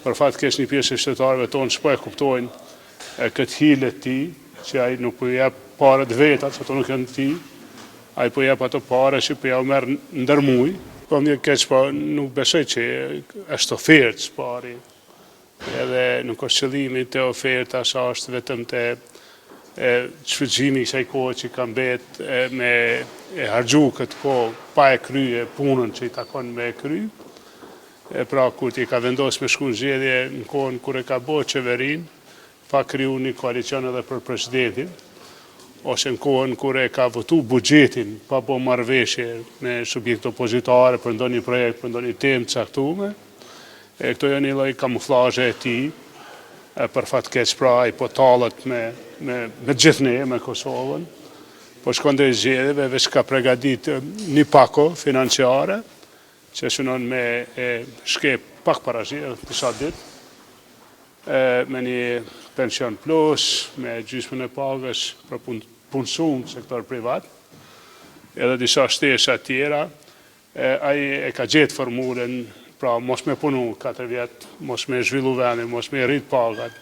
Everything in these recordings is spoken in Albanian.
Për fat keq një pjesë e qytetarëve tonë s'po e kuptojnë këtë hile të tij, që ai nuk po i jep paret veta, se ato nuk janë të tij, ai po i jep ato pare që po ja u merr ndër muj. Po më vjen keq, po nuk besoj që është ofertë së pari. Edhe nuk është qëllimi te oferta sa është vetëm te shfrytëzimi i kësaj kohe që ka mbet me e harxhu këtë kohë pa e krye punën që i takon me e kry. E pra Kurti ka vendos me shku në zgjedhje në kohën kur e ka bo qeverinë, pa kriju një koalicion edhe për presidentin, ose në kohën kur e ka votu buxhetin pa bo marrëveshje me subjekte opozitare për ndonjë projekt, për ndonjë temë të caktume. E këto janë një lloj kamuflazhe e tij, e për fat keq pra ai po tallet me me me të gjithë ne, me Kosovën. Po shkon drejt zgjedhjeve, veç ka pregadit një pako financiare, që synon me e shkep pak para zgjedhjeve, disa ditë, e, me një pension plus, me gjysmën e pagës për punësum në sektor privat, edhe disa shtesa tjera, e, ai e ka gjetë formulën, pra mos me punu 4 vjet, mos me zhvillu vendin, mos me rrit pagat,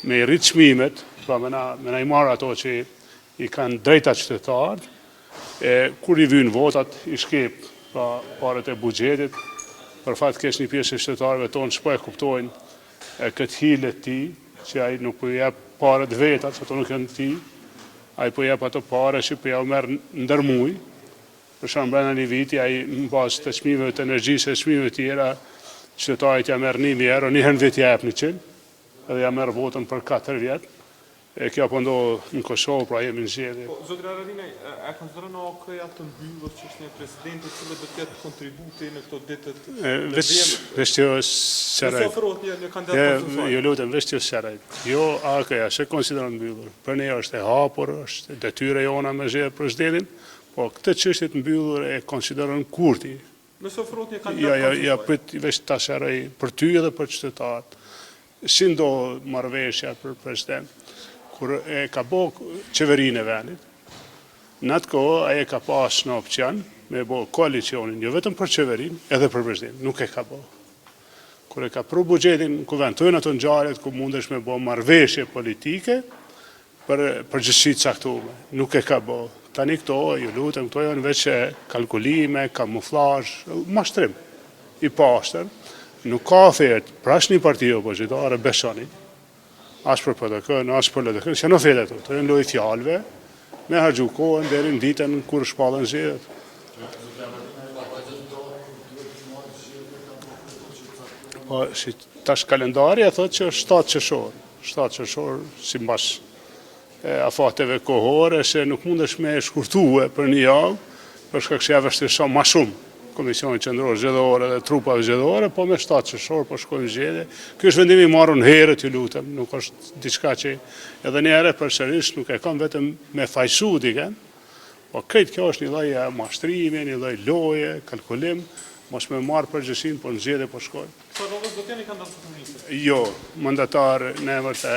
me i rrit çmimet, pra me na, me na i marrë ato që i kanë drejta qytetarët, e kur i vynë votat, i shkep pra paret e buxhetit, për fat keq një pjesë e qytetarëve tonë s'po e kuptojnë këtë hile të tij, që ai nuk po i jep paret veta, se ato nuk janë të tij, ai po i jep ato pare që po ja u merr ndër muj, për shembull brenda një viti ai në bazë të çmimeve të energjisë e çmimeve të tjera, qytetarit ja merr 1000 euro, një herë në vit ja jep 100, edhe ja merr votën për 4 vjet. E kjo po ndodh në Kosovë, pra jemi në zgjedhje. Po, zotëri Haradinaj, a e konsideron AAK-ja të mbyllur çështjen e presidentit, cili do të jetë kontributi në këto ditët në Veç, veç t'ju sqaroj. Nëse ofrohet një, një kandidat konsensual. Ju lutem, veç t'ju sqaroj. Jo, AAK-ja s'e konsideron mbyllur. Për ne është e hapur, është detyrë e jona me zgjedh presidentin, po këtë çështje të mbyllur e konsideron Kurti. Nëse ofrohet një kandidat konsensual. Jo, jo, jo, prit, veç ta sqaroj për ty edhe për qytetarët. Si ndodh marrëveshja për president? Kur e ka bo qeverinë e vendit, në atë kohë ai e ka pas në opcion me bo koalicionin, jo vetëm për qeverinë, edhe për president, nuk e ka bo. Kur e ka pru buxhetin në kuvend, këto janë ato ngjarjet ku mundesh me bo marrëveshje politike për përgjegjësi të caktume, nuk e ka bo. Tani këto, ju lutem, këto janë veç kalkulime, kamuflazh, mashtrim i pastër, nuk ka ofertë për asnjë parti opozitare, besoni, as për PDK-në, as për LDK-në, s'janë oferta këto, këto janë lojë fjalëve, me harxhu kohën deri në ditën kur shpallen zgjedhjet. Po, si tash kalendari e thotë që është 7 qershor, 7 qershor simbas afateve kohore se nuk mundesh me e shkurtue për një javë, për shkak se ja vështirëson ma shumë Komisionit Qendror Zgjedhor edhe trupave zgjedhore, po me 7 qershor po shkojmë zgjedhje. Ky është vendim i marrun herët, ju lutem, nuk është diçka që edhe një herë përsëris, nuk e kam vetëm me fajsu dikën, po krejt kjo është një lloj mashtrimi, një lloj loje, kalkulim, mos me marrë përgjegjësinë, po në zgjedhje po shkojmë. Kësaj radhe s'do të jeni kandidat për kryeministër? Jo, mandatar në emër të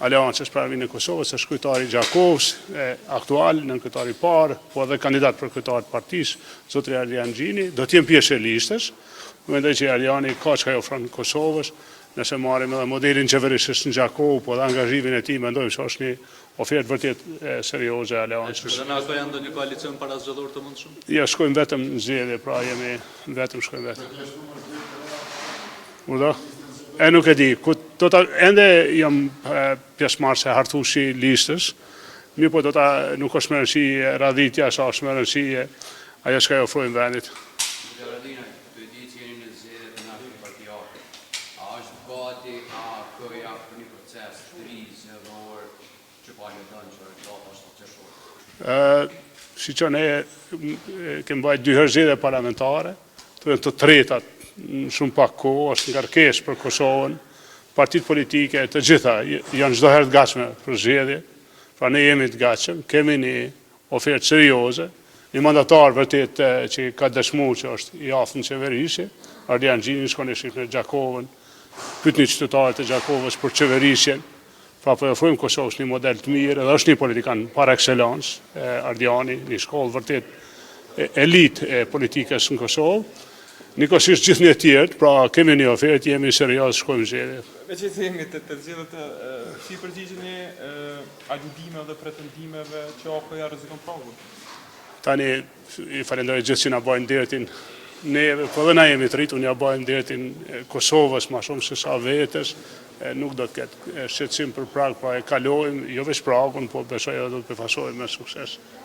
Aleancës për Ardhmërinë e Kosovës, është kryetari i Gjakovës, aktual, nënkryetari i parë, po edhe kandidat për kryetar të partisë, zotëri Ardian Gjini, do të jem pjesë e listës. Mendoj që Ardiani ka çka i ofron Kosovës, nëse marrim edhe modelin qeverisës në Gjakovë, po edhe angazhimin e tij, mendojmë se është një ofertë vërtet serioze e Aleancës. Edhe me AAK janë ndonjë koalicion parazgjedhor të mundshëm? Jo, shkojmë vetëm në zgjedhje, pra jemi vetëm shkojmë vetëm. Urdhëro? E nuk e di, ku do ta ende jam pjesëmarrës e hartues i listës, mirëpo do ta nuk është me rëndësi radhitja, sa është me rëndësi ajo çka i ofrojmë vendit. Zoti Haradinaj, tu e ditë që jeni në zgjedhje të ardhshme partiake, a është gati AAK-ja për një proces të ri zgjedhor që po aludon që është data 7 qershor? Siç ne kemi mbajt dy herë zgjedhje parlamentare, Këto janë të tretat në shumë pak kohë, është ngarkesë për Kosovën, partitë politike të gjitha janë çdo herë të gatshme për zgjedhje, pra ne jemi të gatshëm, kemi një ofertë serioze, një mandatar vërtet që ka dëshmu që është i aftë në qeverisje, Ardian Gjini, shkoni shihni Gjakovën, pyetni qytetarët e Gjakovës për qeverisjen, Pra po i ofrojmë Kosovës një model të mirë edhe është një politikan par excellence, Ardiani, një shkollë vërtet elitë e politikës në Kosovë. Njëkohësisht gjithë ne tjerët, pra kemi një ofertë, jemi serioz, shkojmë zgjedhje. Meqenëse jemi te te zgjedhjet, si i përgjigjeni aludimeve dhe pretendimeve që AAK-ja rrezikon pragun? Tani i falenderoj gjithë që na bajnë dertin neve, po edhe na jemi të rritur, ja bajmë dertin Kosovës ma shumë se sa vetes, nuk do të ketë shqetësim për prag, pra e kalojmë, jo veç pragun, po besoj edhe do të befasojmë me sukses.